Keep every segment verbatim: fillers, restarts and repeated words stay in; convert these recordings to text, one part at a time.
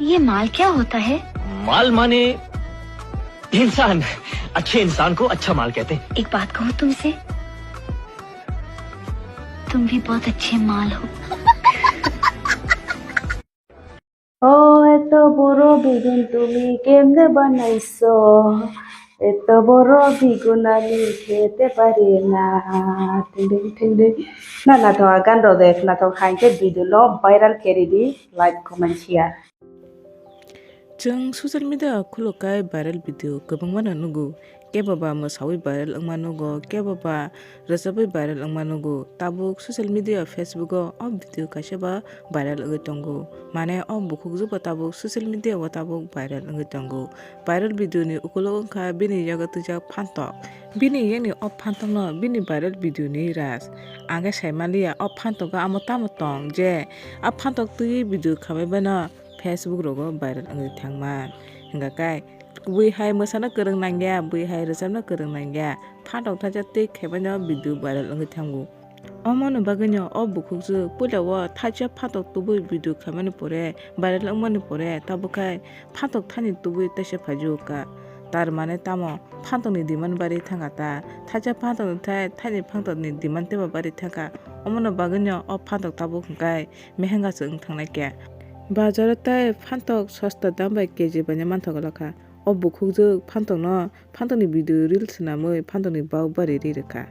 ये माल क्या होता है? माल माने इंसान। अच्छे इंसान को अच्छा माल कहते हैं। एक बात कहूँ तुमसे, तुम भी बहुत अच्छे माल हो। ও এত বড় বেগুন তুমি কেমনে বানাইছো? এত বড় বেগুন আমি খেতে পারি না। Ting ding, ting ding. Na naithok a gan rok de, naithok hai khe video no viral khe ridi, like, comment, share. Chwng social media o khuluk khai viral video kwbangma no nugo. Kebo ba mwsawi viral wngma nugo, kebo ba rwchapwi viral wngma nugo. Tabuk social media, Facebook o o video kaisa ba viral wngwi tongo. Mane o bukhukjwk bo tabuk social media o tabuk viral wngwi tongo. Viral video ni ukulok wngkha bini yago twijak phantok. Bini yakni o phantok no bini viral video ni ras. Ang khe sai manliya o phantok o amo tamo tong je a phantok twiwi video khamwi bai no Facebook rogo viral wngwi thangma. Hwnkha khe bui hai mwsana kwrwng nangya, bui hai rwchapna kwrwng nangya. Phantok thaisa twi khaibaino video viral wngwi thango. Omono bagwino o bukhukjwk puila o thaisa phantok tubui video khaimani pore, viral wngmani pore, tabuk khai phantok thani tubui teisa phaijugo ka. Tar mane tamo phantok ni demand bari thangkha ta. Thaisa phantok ni thai, thani phantok ni demand teibo bari thangkha. Omono bagwino o phantok tabuk hwnkhe mehenga se wng thangnai khe. Bazaro tei phantok sosta dam bai K G bai no manthogo lokha. O bukhukjwk phantok no, phantok ni video reel swnamwi phantok ni bau bari ri rwkha.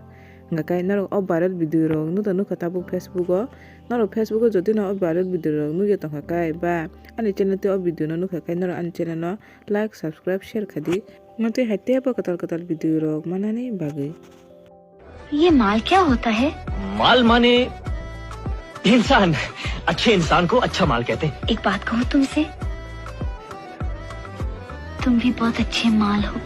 Hwnkha khe norok o viral video rok nukha nukha tabuk Facebook o. Norok Facebook o jodi no o viral video rok nukya tongkha khe ba ani channel tei o video no nukha khe norok ani channel no like, subscribe, share kha di. Motwi hai teibo kwtal kwtal video rok manani bagwi. ये माल क्या होता है? माल माने इंसान। अच्छे इंसान को अच्छा माल कहते हैं। एक बात कहूँ तुमसे, तुम भी बहुत अच्छे माल हो।